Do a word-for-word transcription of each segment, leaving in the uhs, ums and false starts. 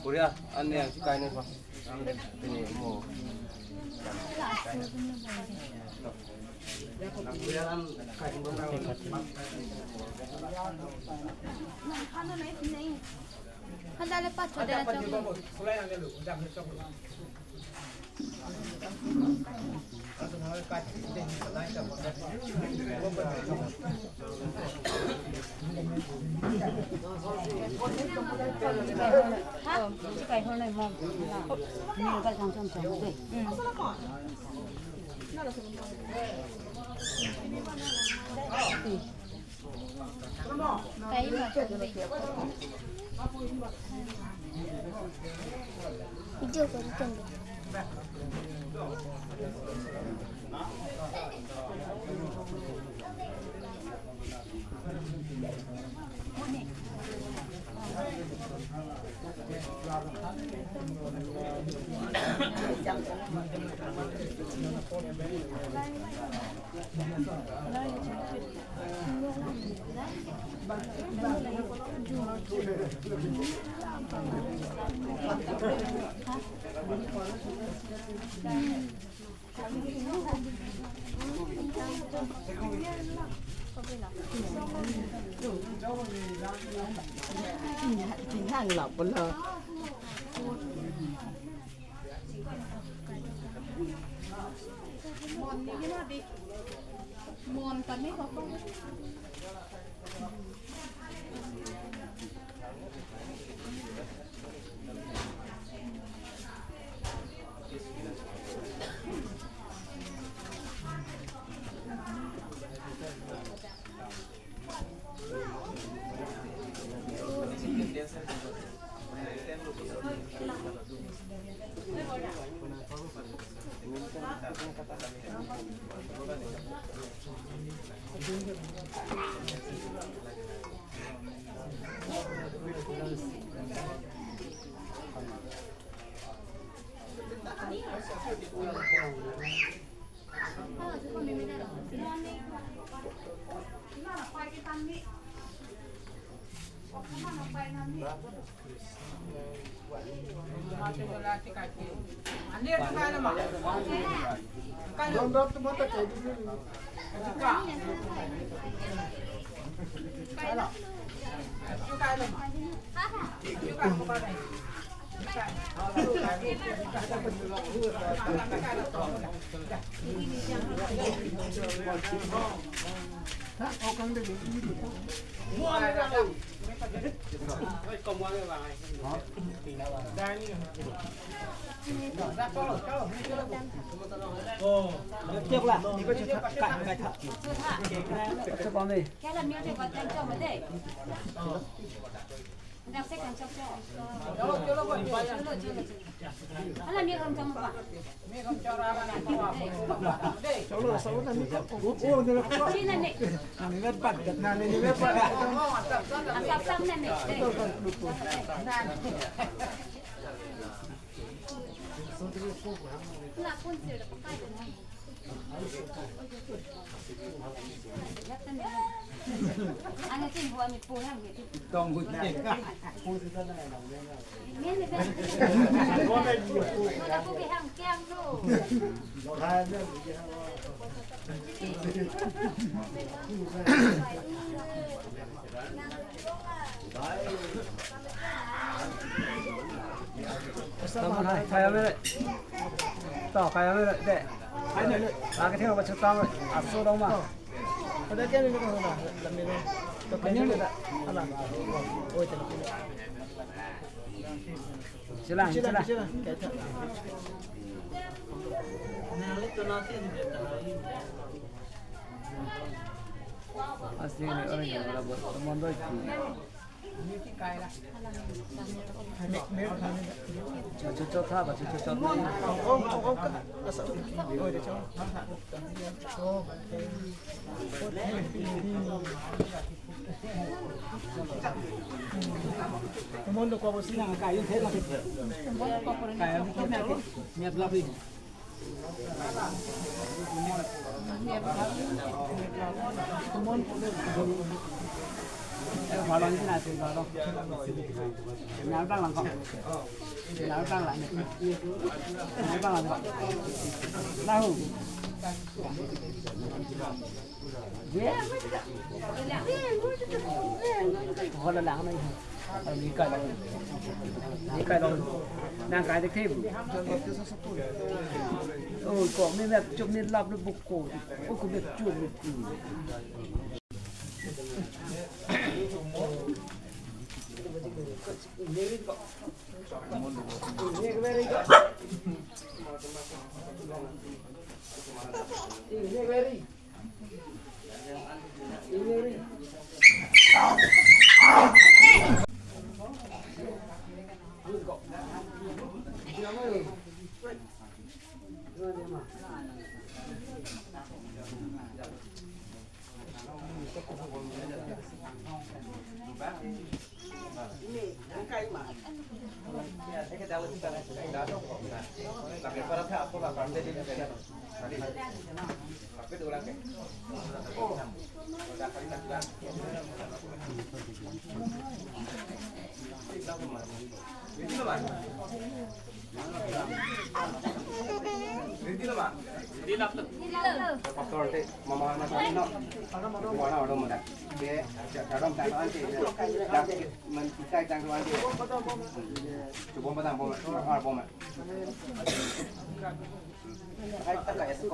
Korea, an yang kai ne pa. Ini mo. Korea an kai ne pa. Handa le pa choda na chong. Video ko ikan. Tamo hai, kaya mere. To, kaya mere, de. Lagi tinggal baca tamo, aso dong ma. Ada kaya mere ko hoda, lam mere. To kaya mere da. Hala. Oi, telo. Silang, silang, silang. Silang. Kaya tha. Nah, itu nanti. Asli ni orang yang berapa teman doi tu. Cucu cucu apa cucu cucu. Teman tu kau sih nak kayu saya nak. Kayu kita nak. Niat lah. Oi, ko me mek chup ni lap lo buko. O ko mek chup ni. Pastor te mama na sa no. Wana odo mada. Ke, ja-, jadom tang ante. Ja-, man kai tang ante. Chubom padang bom, har bom. Hai ta ka esko.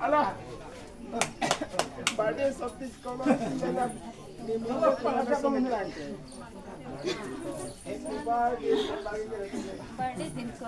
Hello. Birthday of this color. Happy birthday. Birthday din ko.